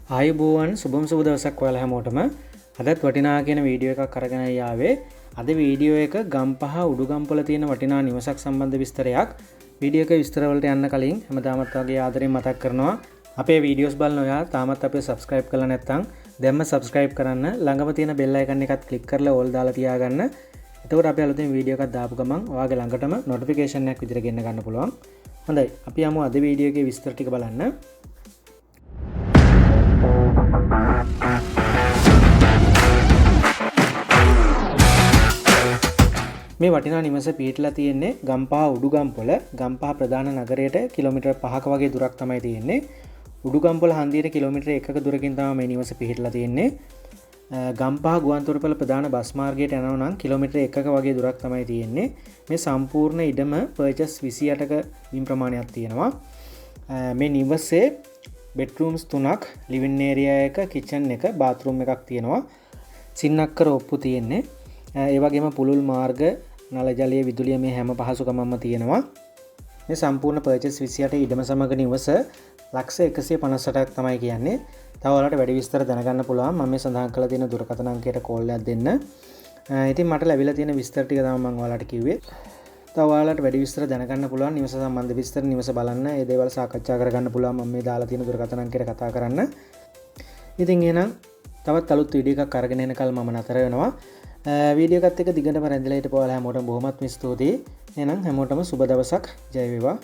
ආයුබෝවන්, සුබම සුබ දවසක් ඔයාලා හැමෝටම. අදත් වටිනා කියන වීඩියෝ එකක් අරගෙන ආවේ. අද වීඩියෝ එක ගම්පහ උඩුගම්පොළ තියෙන වටිනා නිවසක් සම්බන්ධ විස්තරයක්. වීඩියෝ එක විස්තර වලට යන්න කලින් හැමදාමත් වගේ ආදරෙන් මතක් කරනවා, අපේ වීඩියෝස් බලන ඔයා තාමත් අපේ සබ්ස්ක්‍රයිබ් කරලා නැත්නම් දැන්ම සබ්ස්ක්‍රයිබ් කරන්න. ළඟම තියෙන බෙල් අයිකන් එකත් ක්ලික් කරලා ඕල් දාලා තියාගන්න. එතකොට අපි අලුතෙන් වීඩියෝ එකක් දාපු ගමන් ඔයාගේ ළඟටම නොටිෆිකේෂන් එකක් විදිහට ගෙන්න ගන්න පුළුවන්. හොඳයි, අපි යමු අද වීඩියෝ එකේ විස්තර ටික බලන්න. මේ වටිනා නිවස පිහිටලා තියෙන්නේ ගම්පහ උඩුගම්පොළ. ගම්පහ ප්‍රධාන නගරයට කිලෝමීටර් 5ක වගේ දුරක් තමයි තියෙන්නේ. උඩුගම්පොළ හන්දියට කිලෝමීටර් 1ක දුරකින් තමයි මේ නිවස පිහිටලා තියෙන්නේ. ගම්පහ ගුවන්තොටුපළ ප්‍රධාන බස් මාර්ගයට යනවා නම් කිලෝමීටර් 1ක වගේ දුරක් තමයි තියෙන්නේ. මේ සම්පූර්ණ ඉඩම පර්චස් 28ක බිම් ප්‍රමාණයක් තියෙනවා. මේ නිවසේ බෙඩ්රූම්ස් 3ක්, ලිවින් ඒරියා එක, කිචන් එක, බාත්රූම් එකක් තියෙනවා. සින්නක්කර ඔප්පු තියෙන්නේ. ඒ වගේම පුළුල් මාර්ග, නල ජලය, විදුලිය මේ හැම පහසුකමක්ම තියෙනවා. මේ සම්පූර්ණ පර්චේස් 28 ඉඩම සමග නිවස ලක්ෂ එකසිය පනස් අටක් තමයි කියන්නේ. තව ඔයාලට වැඩි විස්තර දැනගන්න පුළුවන් මම මේ සඳහන් කරලා තියෙන දුරකථන අංකයට කෝල් එකක් දෙන්න. ඉතින් මට ලැබිලා තියෙන විස්තර ටික තමයි මම ඔයාලට කිව්වේ. තව ඔයාලට වැඩි විස්තර දැනගන්න පුළුවන් නිවස සම්බන්ධ විස්තර, නිවස බලන්න, ඒ දේවල් සාකච්ඡා කරගන්න පුළුවන් මම මේ දාලා තියෙන දුරකථන අංකයට කතා කරන්න. ඉතින් එහෙනම් තවත් අලුත් වීඩියෝ එකක් අරගෙන එනකල් මම නතර වෙනවා. වීඩියෝ එකත් එක්ක දිගටම රැඳිලා හිටපු ඔයාලා හැමෝටම බොහොමත්ම ස්තුතියි. එහෙනම් හැමෝටම සුබ දවසක්. ජය වේවා.